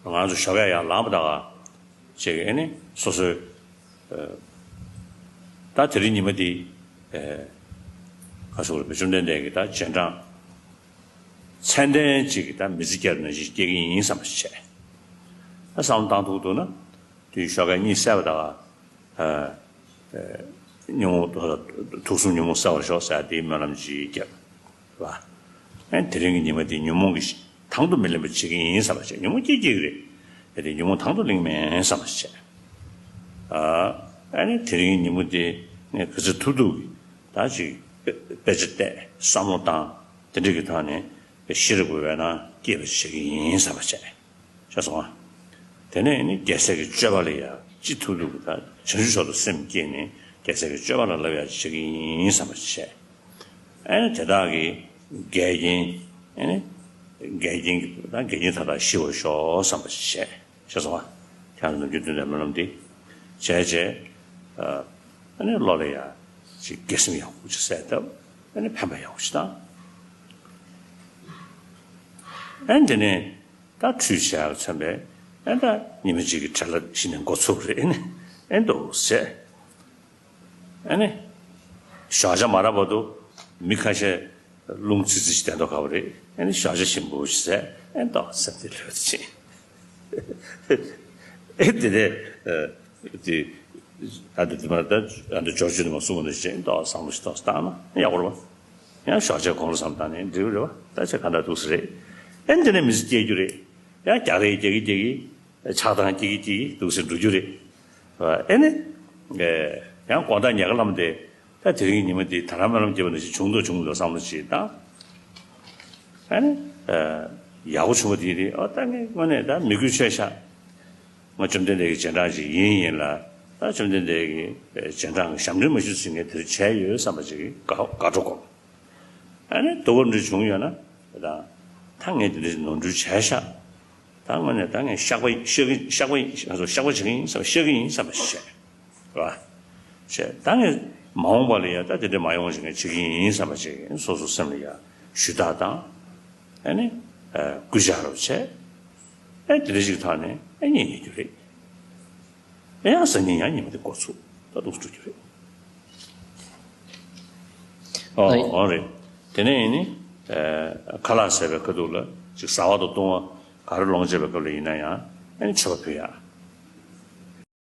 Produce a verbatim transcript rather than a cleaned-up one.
ང་ཚོ་ཞོགས་ཀས་ཡར་ལངས་པ་དང་ཅིག་ཨ་ནི་སོ་སོའི་ད་དེ་རིང་ཉི་མ་འདི་ག་ཟེར་དགོས་རེད། བཅོམ་ལྡན་འདས་ཀྱི་ད་རྗེས་འབྲང་ཚད་ལྡན་ཅིག་གི་ད་མི་ཚེ་སྐྱེལ་ནང་བཞིན་སྐྱེལ་གྱི་ཡིན་བསམ་པ་ཞིག་བྱས། ད་བསམ་བློ་བཏང་ཐུབ་འདུག་ན་དུས་ཞོགས་ཀས་གཉིད་སད་པ་དང་ཉོན་མོངས་དུག་གསུམ་ཉོན་མོངས་སེལ་བར་ཤོག་ཟེར་དེའི་སྨོན་ལམ་ཅིག་བརྒྱབ། རེད་པ། ཨ་ནི་དེ་རིང་གི་ཉི་མ་འདི་ཉོན་མོངས་ཀྱི་དང་དུ་མི་ལེན་པ་བྱེད་ཀྱི་ཡིན་བསམ་པ་བྱས། ཉོན་མོངས་སྐྱེ་སྐྱེ་གི་རེད། ཡ་དེ་ཉོན་མོངས་དང་དུ་ལེན་མིན་བསམ་པ་བྱས། ཨ་ནི་དེ་རིང་གི་ཉི་མ་འདི་ངས་ག་ཚོད་ཐུབ་ཐུབ་ཀྱིས་ད་ཅིག་དཔེ་དཔེ་ཆ་བལྟས། བསམ་བློ་བཏང་། དེ་འདྲ་གི་ཐོག་ནས་ཤེས་རབ་ཀྱི་འོད་སྣང་སྐྱེས་པ་བྱེད་ཀྱི་ཡིན་བསམ་པ་བྱས། ཤེས་སོང་ང་། དེ་ནས་ནི་རྒྱལ་སྲས་ཀྱི་སྤྱོད་པ་ལ་ཡང་ཅི་ཐུབ་ཐུབ་ཀྱིས་ད་བྱང་ཆུབ་མཆོག་ཏུ་སེམས་བསྐྱེད་ནས་རྒྱལ་སྲས་ཀྱི་སྤྱོད་པ་ལ་བསླབ་ཡག་བྱེད་ཀྱི་ཡིན་བསམ་པ་བྱས། ཨ་ནི་དེ་དག་གི་འགལ་རྐྱེན། ཨ་ནི་འགལ་རྐྱེན་གྱི་ད་འགལ་རྐྱེན་མཐའ་དག་ཞི་བར་ཤོག་བསམ་པ་བྱས། ཤེས་སོང་ང་། ཁྱེད་རང་ནམ་རྒྱུན་དོན་དང་སྨོན་ལམ་འདི་བྱས་བྱས། ཨ་ནི་བློ་ལ་ཡང་ཅིག་དགེ་སེམས་ཡག་པོ་ཅིག་གསལ་བཏབ། ཨ་ནི་ཕན་པ་ཡག་པོ་ཅིག་བཏང་། ཨ་ནི་དེ་ནས་ད་ཁྲུས་བྱས་ཚར་བས། ཨ་ནི་ད་ཉི་མ་གཅིག་གི་བྲེལ་བ་གཞི་ནས་འགོ་ཚུགས་རེད། ཨ་ནི་ཨ་ནི་འདུག་ཟེར། ཨ་ནི་ཞོགས་ཇ་མ་རག་བར་དུ་མི་ཁ་ཤས་རླུང་ཙི་ཙི་ཞིག་བསྡད་མདོག་ཁ་པོ་རེད། ཨ་ནི་ཞོགས་ཇ་ཞིམ་པོ་ཞིག་ཟས། ཨ་ནི་ཏོག་ཙམ་དེ་ལྷོད་དུ་ཕྱིན། ཨེ་དེ་ནས་དེ་ཨ་དེ་དེ་མ་ད་ཨ་འདི་འབྱོར་བཅུ་དེ་མ་གསུངས་པ་འདི་བཞིན་ཏོག་བསམ་བློ་ཞིག་ཏོག་བཏང་ན་ཡག་པོ་རེད་པ། ཡང་ཞོགས་ཇ་གོང་ལ་བསམ་བཏང་ནས་འགྲིག་གི་རེད་པ། ད་ཆ་ག་འདྲ་འདུག་ས་རེད། ཨ་ནི་དེ་ནས་མི་ཚེ་སྐྱེལ་རྒྱུ་རེད། ཡང་རྒྱག་རེས་རྒྱག་གི་རྒྱག་གི། ཆགས་སྡང་སྐྱེ་གི་སྐྱེ་གི་འདུག་ཟེར་འགྲོ་རྒྱུ་རེད། ཨེ་ནི། ཡང་དགོང་དག་ཉལ་ཁ་ལངས་དེ། ད་དེ་རིང་ཉི་མ་འདི་ད་རང་སྨོན་ལམ་རྒྱབ་པ་ནང་བཞིན་བྱུང་འདུག་བྱུང་འདུག་བསམ་བློ་ཅིག་བཏང་། ཨེ་ནི། ཡག་པོ་བྱུང་བ་དེ་རེད། ཨོ་ད་ངས་དངོས་གནས་ད་མི་དགོས་ཆོག་ཤག་ང་བཅོམ་ལྡན་འདས་ཀྱི་རྗེས་འབྲང་ཅིག་ཡིན་ཡིན་ལ། ད་བཅོམ་ལྡན་འདས་ཀྱི་རྗེས་འབྲང་གི་ཞབས་འདྲེན་མ་ཞུས་ཚུན་ངས་དེ་རིང་བྱས་ཡོད་བསམ་པ་ཅིག་གི་དགའ་དགའ་སྤྲོ་སྒོམ། ཨ་ནི་དོ་ཁུར་འདྲ་བྱུང་ཡོད་ན། ད་ད་ངས་འདི་འདྲ་ནོར་འཁྲུལ་བྱས་ཤག་ད་དངོས་གནས་ད་ངས་བཤགས་པ་བཤགས་ཀྱི་བཤགས་པ་ང་ཚོ་བཤགས་པ་བྱེད་ཀྱི་ཡིན་བསམ་བཤགས་ཀྱི་ཡིན་བསམ་པ་ཞིག་བྱས། རེད་པ། བྱས་ད་ངས་མ་འོངས་པ་ལ་ཡ་ད་དེ་འདྲ་མ་ཡོང་བ་ཞིག་ངས་བྱེད་ཀྱི་ཡིན་བསམ་པ་ཞིག་སོ་སོ་སེམས་ལ་ཡ་ཞུ་དག་དང་། ཨ་ནི་སྐུལ་ལྕག་རོགས་བྱས། ཨ་དེ་འདྲ་ཞིག་ཐོག་ནས་ཨ་གཉིད་ཉལ་རྒྱུ་རེད། ཡང་སང་ཉིན་ཡང་ཉི་མ་དེ་འགོ་ཚུགས། ད་འདུག་སེ་འགྲོ་རྒྱུ་རེད། ཨོ་ཨོ་རེད། དེ་ནས་ཡིན་ནི། ཨ་ཁ་ལག་ཟས་པའི་ཁ་ཐུག་ལ་ཅིག་ཟ་བ་དང་བཏུང་བ་ག་རེ་ལོངས་སྤྱད་པའི་སྐབས་ལ་ཡིན་ན་ཡང་ཨ་ནི་མཆོད་པ་ཕུལ་ཡག